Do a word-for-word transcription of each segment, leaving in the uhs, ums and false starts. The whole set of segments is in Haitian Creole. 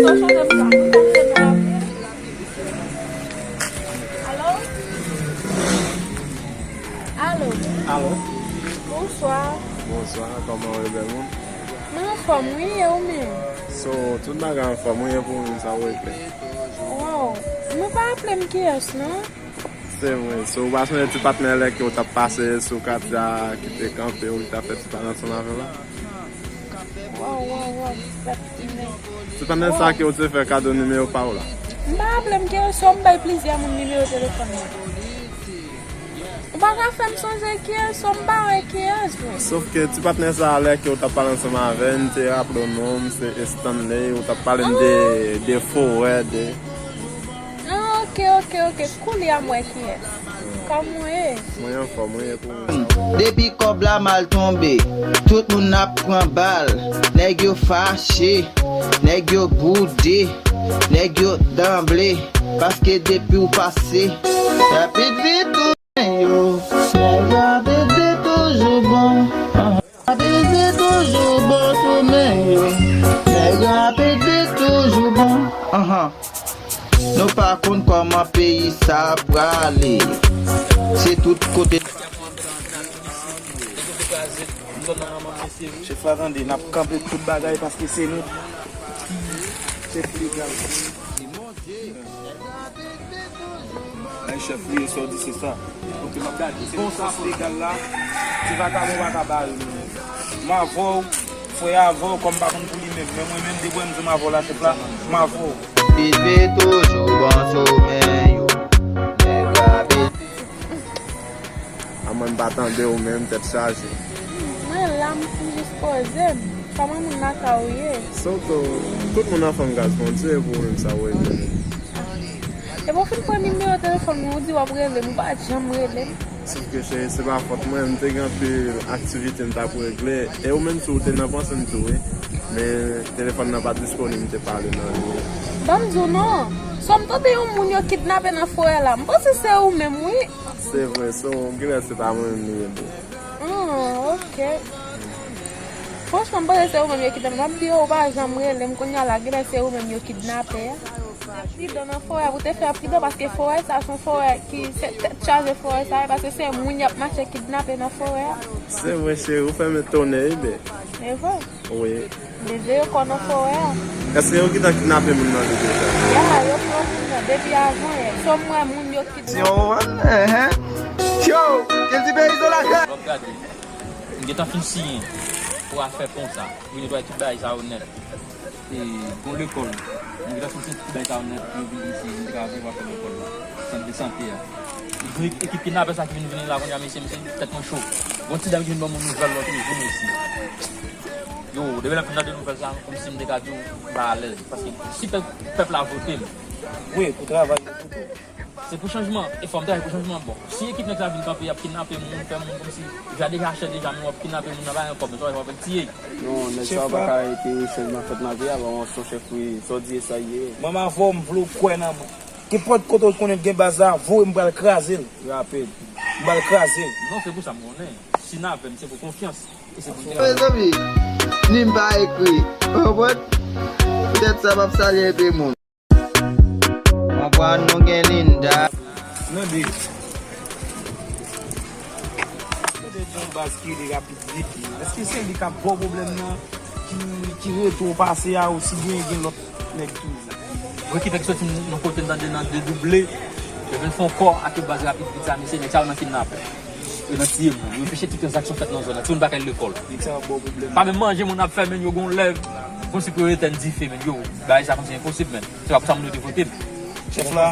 Fò chanje m sa, m pa fè nan lavi. Alo? Alo? Alo? Bonswa. Bonswa, kòman w ye, bèl moun? Mwen anfòm, wi, e ou menm? So, tout bagay anfòm, wi, e pou ou menm, sa w regle? Waw, mwen pa raple m kiyès, non. Se vre. So, ou pa sonje ti patnè lè ke w t ap pase sou katye a ki te kanpe ou, ki t ap fè ti pale ansanm avè w la? Waw, waw, waw, ti patnè. Ti patnè sa ke w te fè kado nimewo pa w la? M pa raple m kiyès, so m bay plizyè moun nimewo telefòn mwen. Ou pa ka fè m sonje kiyès, so m pa wè kiyès, mwen. Sof ke ti patnè sa a, lè ke w t ap pale ansanm avè l, m te raple w non, m se Stanley, ou t ap pale m de, de forè, de Ah, ok, ok, ok. Koulye a m wè kiyès. Kòman w ye? Mwen anfòm, mwen ye pou mwen. Depi kòb la mal tonbe, tout moun ap pran bal. Nèg yo fache, nèg yo boude, nèg yo danble. Paske depi w pase, rapid vit ou yo. Nèg yo rapid vit toujou bon. Rapid vit toujou bon sou men yo. Nèg yo rapid vit toujou bon. Anhan. Nou pa konn kòman peyi sa prale. Se tout kote. Chèf la tande, n ap kanpe tout bagay paske se nou ki chèf legal. Ay, chèf, wi, sa w di, se sa. Ok, m ap gade. Se bon sans legal la, ti vakabon pa ka bare nou. M avè w, frè avè w, kòm pa konn pou li menm. Men mwen menm, depi m di m avè w la, chèf la, m avè w. Pipi toujou bon sou men yo. Nèg la pipi. A mwen m pa tande w menm, tèt chaje. Mwen la, m fin jis poze m. Kòman moun lakay ou ye? Soto, tout moun anfòm gras Bondye, e pou ou menm sa w regle. Epi w fin pran nimewo telefòn mwen, ou di w ap rele m, ou pa janm rele m. Sof ke cheri, se pa fòt mwen, m te gen anpil aktivite m t ap regle. E ou menm tou, ou te nan panse m tou, wi. Men telefòn nan pa t disponib, m te pale nan li. Ban m di w non. Sò m tande yon moun yo kidnape nan forè la. M panse se ou menm, wi. Se vre, so, genlè se pa mwen menm li ye, boo. Ah, ok. Franchman, m panse se ou menm yo kidnape. M ap di yo, ou pa janm rele m. Kounye a la, genlè se ou menm yo kidnape a. Pridan nan forè a, pou te fè pridan, paske forè sa se yon forè ki, se tèt chaje forè sa ye, paske se moun y ap mache kidnape nan forè a. Se vre, cheri, ou fè m etone, wi, boo. E vre? Wi. Li veye kò nan forè a. Èske yo gentan kidnape moun nan li deja? Ya, yo pran moun nan depi avan yè. Sò m wè moun yo kidnape. Si on one, enhen. Yo, kel ti peyi zo lakay? Lòt gade. M gentan fin siyen pou afè pon sa. Pou netwaye tout bagay sa yo nèt. E, gon lekòl. M gentan fin siyen tout bagay sa yo nèt. Pou yo vin isi, m te ka vin afè lekòl la. Sant de sante a. Gon ekip kidnapè sa ki vin vini la kounye a, mesye, mesye, tèt mwen cho. Gon ti dam ki vin ban mwen nouvèl lòt jou, mesye. Yo, depi lè m fin tande nouvèl sa, kòmsi m te ka di w m pa alèz. Paske si pèp, pèp la vote m. Wi, pou travay, pou tout. Se pou chanjman. E fò m travay pou chanjman. Bon, si ekip nèg sa vin kanpe, y ap kidnape moun, fè moun kòmsi, deja, deja chè deja, men w ap kidnape moun nan, pa gen kòb, men w ap tiye. Non, nèg sa yo pa ka rete chanjman fèt nan peyi a, bon, se yon chèf, wi, sa w di e sa l ye. Manman, avè w, m vle w kwè nan mwen. Kenpòt kote w konnen gen baz la, voye m pral kraze l. Rapid. M pral kraze l. Non, se pou sa m konnen. Si n avè m, se pou konfyans. E se pou n te. Mezanmi, ni m pa ekri. Ou konprann? Poutèt sa, m ap salye enpe moun. Konprann nou gen Linda. Nan de. Kote gen yon baz ki rele rapid vit. Èske se li k ap ba w pwoblèm nan? Ki, ki retwo pase a, osi byen gen lòt nèg toujou. Mwen ki fèk soti nan kote m tande nan dedouble, yo vin fè yon kò ak yon baz rapid vit sa, mesye, nèg sa yo nan kidnapè. Yo nan tiye moun, yo anpeche tout tranzaksyon fèt nan zòn nan, timoun pa ka al lekòl. Nèg sa yo ba w pwoblèm. Pa menm manje moun ap fè, men yo gon lè, kòmsi pou yo etèn dife, men yo, bagay sa kòmsi enposib, men. Se pa pou sa moun yo te vote m. Chèf la,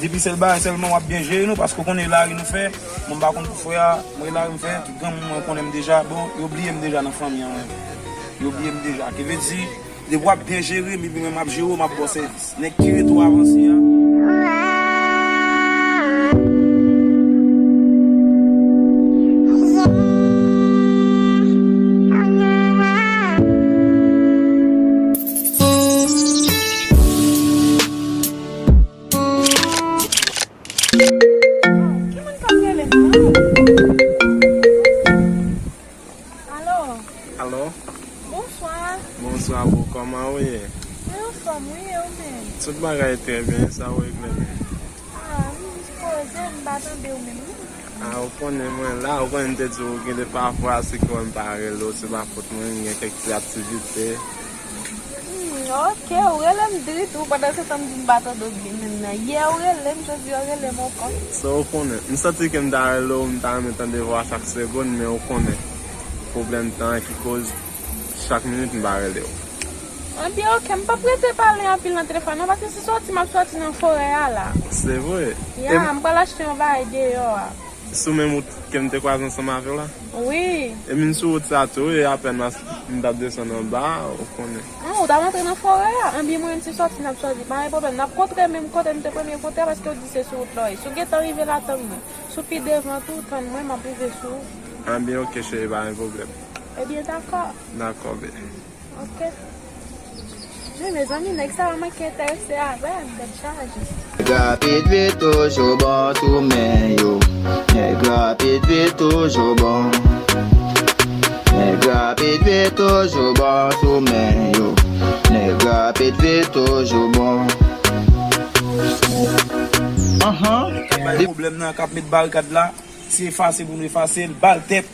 depi sèl bagay sèlman w ap byen jere nou, paske w konnen lari nou fè, mwen m pa konn pou frè a, mwen lari m fè, tout granmoun mwen konnen m deja, bon, yo bliye m deja nan fanmi an menm. Yo bliye m deja. Ki vle di, depi w ap byen jere m, epi mwen m ap jere w, m ap ba w sèvis. Nèg ki retwo avanse a. Ki moun k ap rele m nan? Alo? Alo? Bonswa. Bonswa, boo. Kòman ou ye? Mwen anfòm, wi, e ou menm? Tout bagay trè byen, sa ou regle menm? Ah, m poze, m pa tande ou menm, non. Ah, ou konnen mwen la, ou konnen m te di w gen de pafwa, si ke w wè m pa rele w, se pa fòt mwen, m gen kèk ti aktivite. Hmm, ok, ou rele m dri tou, pandan se tan m di m pa tande w byen menm nan. Yè ou rele m, jodi a ou rele m ankò. Sa ou konnen, m santi ke m ta rele w, m ta renmen tande vwa chak segonn, men ou konnen pwoblèm tan an ki koz chak minit m pa rele w. Anben, ok, m p ap rete pale anpil nan telefòn nan, paske se sòti m ap sòti nan forè a la. Se vre? Ya, m pral achte yon bagay deyò a. Sou menm wout ke m te kwaze ansanm avè w la? Wi. E m vin sou wout sa tou, e apèn m t ap desann anba, ou konnen. Non, ou t ap antre nan forè a. Anben, mwen menm se sòti n ap sòti, pa gen pwoblèm. N ap kontre menm kote n te premye kontre a, paske ou di se sou wout la w ye. Si w gentan rive la, tann mwen. Si w pi devan tou, tann mwen, m ap rive sou ou. Anben, ok, cheri, pa gen pwoblèm. Ebyen, dakò. Dakò, bebe. Ok. Men mezanmi, nèg sa yo manke enterese avè m, tèt chaje. Nèg rapid vit toujou bon sou men yo. Nèg rapid vit toujou bon. Nèg rapid vit toujou bon sou men yo. Nèg rapid vit toujou bon. Anhan. Bay pwoblèm nan k ap met barikad la. Se efase pou nou efase l, ba l tèt.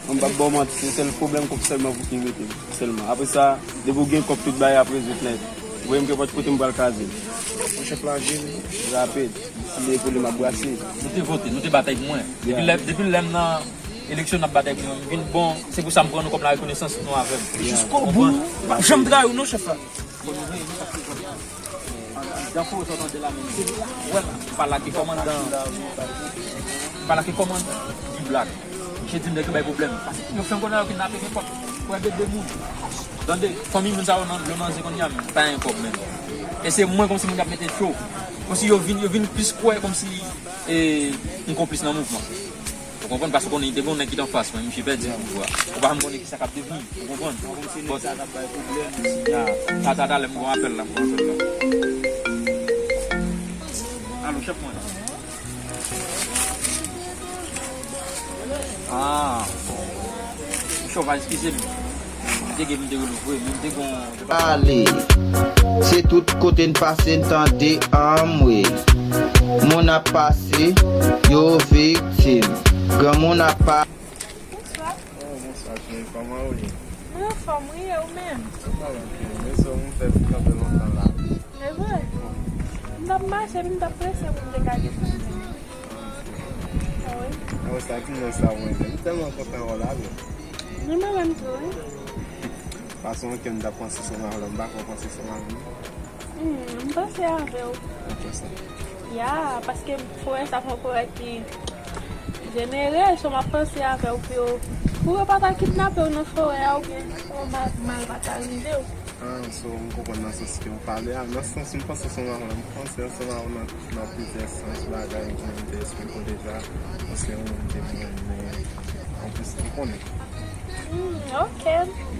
Mwen m p ap ba w manti, se sèl pwoblèm kòb sèlman pou ki rete m, sèlman. Apre sa, depi w gen kòb, tout bagay ap rezoud nèt. Ou wè m gen pòt kote m pral kraze l. Mwen chèf la jere rapid. Si m gen pwoblèm ap brase. Nou te vote, nou te batay pou mwen. Depi lè, depi lè m nan eleksyon n ap batay pou mwen, m vin bon, se pou sa m pran nou kòm la rekonesans nou avè m. Jiskobout, m p ap janm trayi w non chèf la. Andan fò sa w tande la menm. Wè la, m pa lage kòmandan. M pa lage kòmandan di blak. Misye di m nèg yo bay pwoblèm. Paske yo fè m konnen yo kidnape nenpòt. Wè de de moun. Tande, fanmi moun sa yo nan dlo nan zye kounye a, m pa gen kòb menm. E se mwen kòmsi moun k ap mete cho. Kòmsi yo vin, yo vin plis kwè kòmsi, e, m konplis nan mouvman. Ou konprann? Paske ou konnen, te gen yon nèg ki t anfas mwen, misye pèdi pouvwa. Ou pa janm konnen kisa k ap devni, ou konprann? Bon, sa t ap bay pwoblèm isi a. Talè m gen yon apèl la, m gen yon apèl la. Alo, chèf mwen. Ah, bon. Chòv, eskize m. M te gen, m te rele w vre, men m te gon. Pale. Se tout kote n pase n tande anmwe. Moun ap pase, yo viktim. Granmoun ap pa. Bonswa. Oh, bonswa, cheri. Kòman ou ye? Mwen anfòm, wi, e ou menm? Mwen anfòm, cheri. Men se ou m fè pou kanpe lontan la. E vre? M t ap mache, epi m t ap prese pou m te ka desann. Ah, wi. Ah, wi, sa ki mwen sa mwen. M tèlman kontan wè w la, wi. Mwen menm tou, wi. Paske yon kè m t ap panse sou Marlon, m pa fè w panse sou Marlon. Hmm, m panse avè w. Ou panse? Ya, paske forè sa fè yon forè ki jenere, so m ap panse avè w pou yo, pou yo pa ta kidnape w nan forè a, oubyen yon mal, mal pa ta rive w. Ah, so, m konprann nan sans ke w pale a. Nan sans m panse sou Marlon, m panse ansanm avè w nan, nan plizyè sans bagay ke m te esplike w deja. Paske yon moun ke m renmen, anplis, m konnen. Hmm, ok.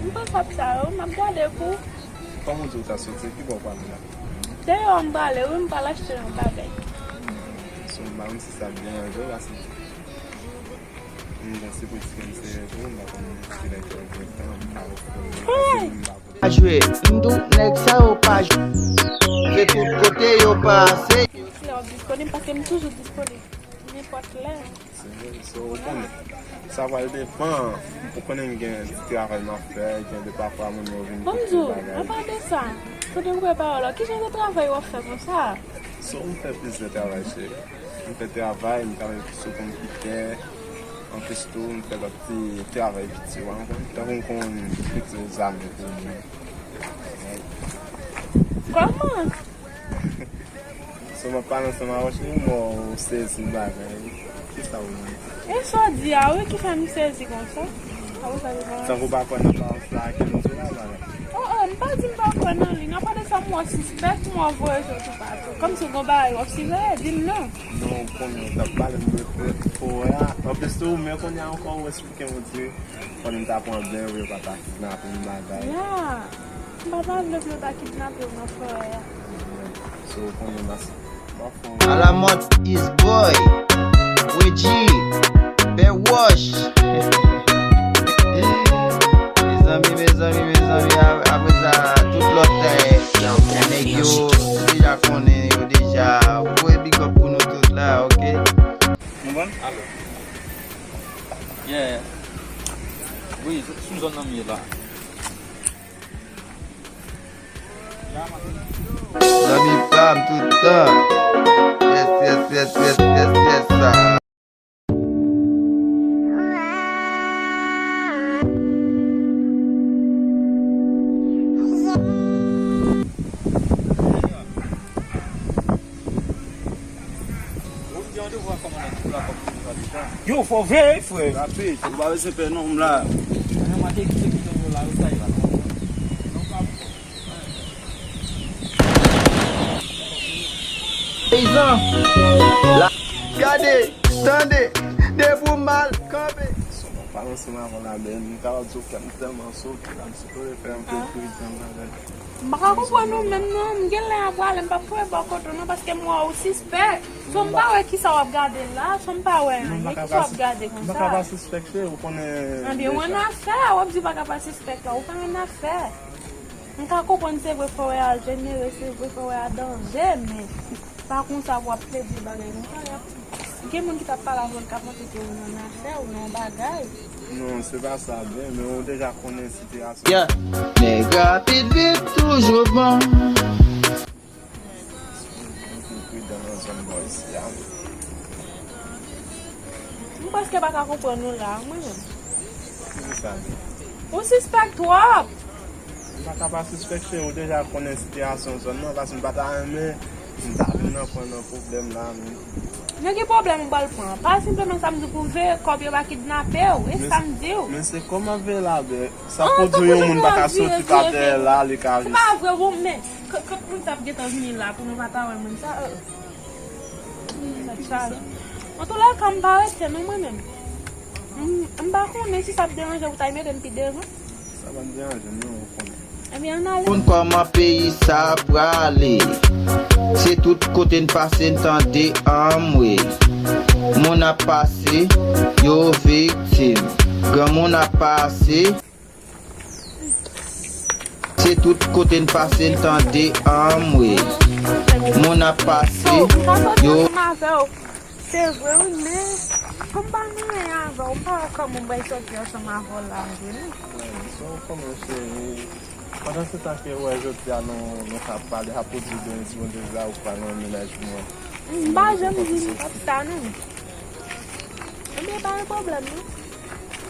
M panse ap sa yo, m ap gade pou. Kòman w di w ta soti? Ki bò w prale la? Deyò m prale, wi, m pral achte yon bagay. So, m pa konn si sa ap deranje w, paske m gen sipòtè m serye tou, m pa konn kilè ke w gen tan, m pa ofri w, m pa jwe. M di w, nèg sa yo pa jwe. Se tout kote yo pase. Si w disponib, paske m toujou disponib. Nenpòt lè. Se vre, so, ou konnen. Sa pral depann. Ou konnen m gen ti travay m ap fè, gen de pafwa moun yo vin. Bon, m di w, apa de sa, sou de koupè pawòl la, ki jan de travay w ap fè konsa? So, m fè plizyè travay, cheri. M fè travay, m travay sou konpitè. Anplis tou, m fè lòt ti travay piti, w konprann? Tankou m konn fix zam yo pou moun. Kòman? So, m ap pale ansanm avè w, cheri, m wè w sezi bagay. Kisa w di? E sa w di a, wi, ki fè m sezi konsa. Tankou w pa kwè nan pawòl sa a ke m di w la, bagay. Oh, oh, m pa di m pa kwè nan li. Nan pa de sa m wè w sispèk, m wè w voye je w toupatou. Kòmsi w gen yon bagay w ap siveye, di m non. Non, ou konnen, w t ap pale m de forè a. Anplis tou, men kounye a ankò, ou esplike m, ou di, fò m ta pran byen, ou yo pa ta kidnape m, bagay. Ya. M pa ta vle pou yo ta kidnape w nan forè a. So, ou konnen mas. A la mòd is boy, Wedji, Bè Wòch. Mezanmi, mezanmi, mezanmi, a-, apre sa, tout lòt, eh, Zanmi pa m tout tan. Yes, yes, yes, yes, yes, yes, sa. Yo, fò veye, frè. Rapid, ou pa bezwen pè non, m la. Peyizan, la, gade, tande, depi w mal, kanpe. Pa lanse m avan la, men m kapab di w kè m tèlman sote la, m sipoze fè yon pil pridan bagay. M pa ka konprann ou menm non, m genlè ap prale, m p ap kwè bò kote w non, paske m wè ou sispèk. So m pa wè kisa w ap gade la, so m pa wè anyen, kisa w ap gade konsa. M pa ka pa sispèk, cheri, ou konnen. Anben, ou annafè, w ap di w pa ka pa sispèk la, ou pa annafè. M ka konprann se vre fò w wè a jenere, se vre fò w wè a danje, men pa konsa pou w ap plede bagay konsa. Gen moun ki t ap pale avè w, l ka panse ke ou nan afè, ou nan bagay. Non, se pa sa, byen, men ou deja konnen sitiyasyon. Yeah. Nèg rapid vit toujou bon. Anpil pridan nan zòn bò isi a. M prèske pa ka konprann ou la, mwen menm. Kisa sa ye? Ou sispèk twòp! M pa ka pa sispèk, cheri, ou deja konnen sitiyasyon zòn nan, paske m pa ta renmen m ta vin nan pran nan pwoblèm la menm. Nan ki pwoblèm ou pral pran? Pa senpleman sa m di w pou w veye kòb yo pa kidnape w, e sa m di w. Men se kòman veye la, bè? Sa pou di yon moun pa ka soti pa dèyè la, li ka jis. Se pa vre, bon, men, k- kot moun t ap gentan vini la pou nou pa ta wè moun sa? Sa chaje. Antoulèka, m pa rete non mwen menm. M pa konnen si sa ap deranje w, ou ta mete m pi devan. Sa pa t deranje m non, ou konnen. Ebyen, ann ale. Konn kòman peyi sa prale. Se tout kote n pase n tande anmwe. Moun ap pase, yo viktim. Granmoun ap pase. Se tout kote n pase n tande anmwe. Moun ap pase, yo. Se vre wi, men kòm m pa nan anyen avè w, m pa wè kòman m pral soti ansanm avè w la vre non. Sa w konnen cheri, pandan se tan ke ou wè jodi a nou nou ka pale, sa pou di byen di Bondye vle a ou pral nan mennaj pou mwen. M pa janm di m p ap ta non. Ebyen pa gen pwoblèm non.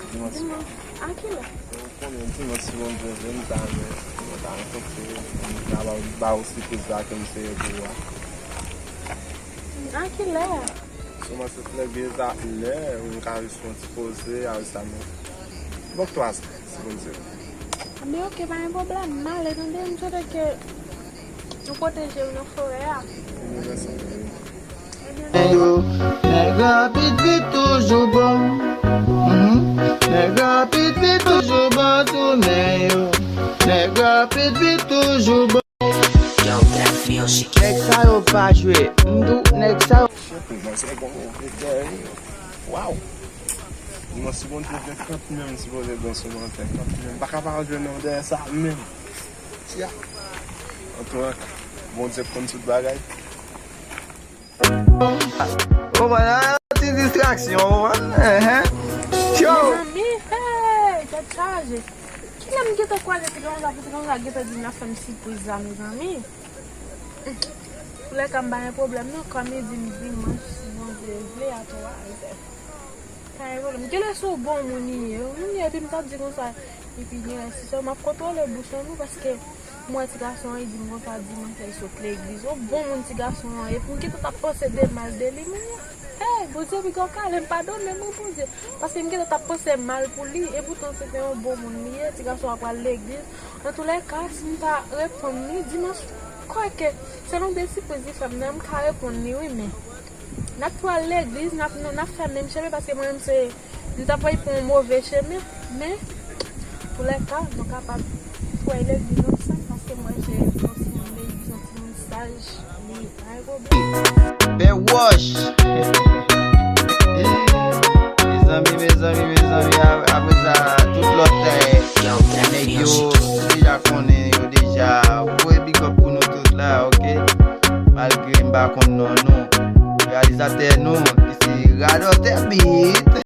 Di mwen a kilè? Ou konnen dimanch si Bondye vle m ta renmen mwen ta rankontre w, m ta ba w sipriz la ke m sere pou ou a. A kilè? Sou mwen se legliz a inè, ou ka jis fè yon ti poze a sa men. Bòk twa sa, si Bondye vle. Anben oke, pa gen pwoblèm, m ale tande, m swete ke nou pwoteje w nan forè a. Ebyen mèsi anpil. Yo, nèg rapid vit toujou bon. Nèg rapid vit toujou bon tou men yo. Nèg rapid vit toujou bon. Yo, that feel shit. Nèg sa yo pa jwe. M di w, nèg sa yo. Chèpou, mwen se bon, mwen vle dèyè. Waw. Mwen si Bondye vle, kant menm si Bondye bon sou mwen fè kant menm. Pa ka pa jwe non dèyè sa menm. Tia. Antouka, Bondye konn tout bagay. Konprann, an ti distraksyon, ou konprann? Enhen. Tyo! Mezanmi, hey, tèt chaje. Kilè m gentan kwaze ti granmoun sa pou ti granmoun sa gentan di m l ap fè m sipriz la, mezanmi? Antoulèka, m pa gen pwoblèm non, kòm li di m dimanch, si Bondye vle, a twa zè. Pa gen pwoblèm. Genlè se yon bon moun li ye, yon moun li ye, epi m t ap di konsa, epi genlè se sèlman m ap kontwole bouch lan wi, paske m wè ti gason an, li di m konsa dimanch la, li sot legliz. Yon bon moun ti gason an ye, epi m gentan t ap panse de mal de li, men, hey, Bondye pi gwo kale m, padone m wi, Bondye, paske m gentan t ap panse mal pou li, epoutan se te yon bon moun li ye, ti gason an pral legliz. Antoulèka, si m ta reponn li dimanch, kwèke, selon de sipriz li fè m nan, m ka reponn li wi, men n ap tou al legliz, n ap, n ap fè menm chemen, paske mwen menm se, m t ap pran yon move chemen, men, antoulèka, nou kapab tou al legliz ansanm, paske mwen se yon timoun legliz, yon timoun saj. Bèwòch. Mezanmi, mezanmi, mezanmi, apre sa, tout lòt nèg yo deja konnen, yo deja voye big up pou nou tout la, oke? Malgre m pa konn non nou. Reyalizatè nou, li se Radòtè Beat.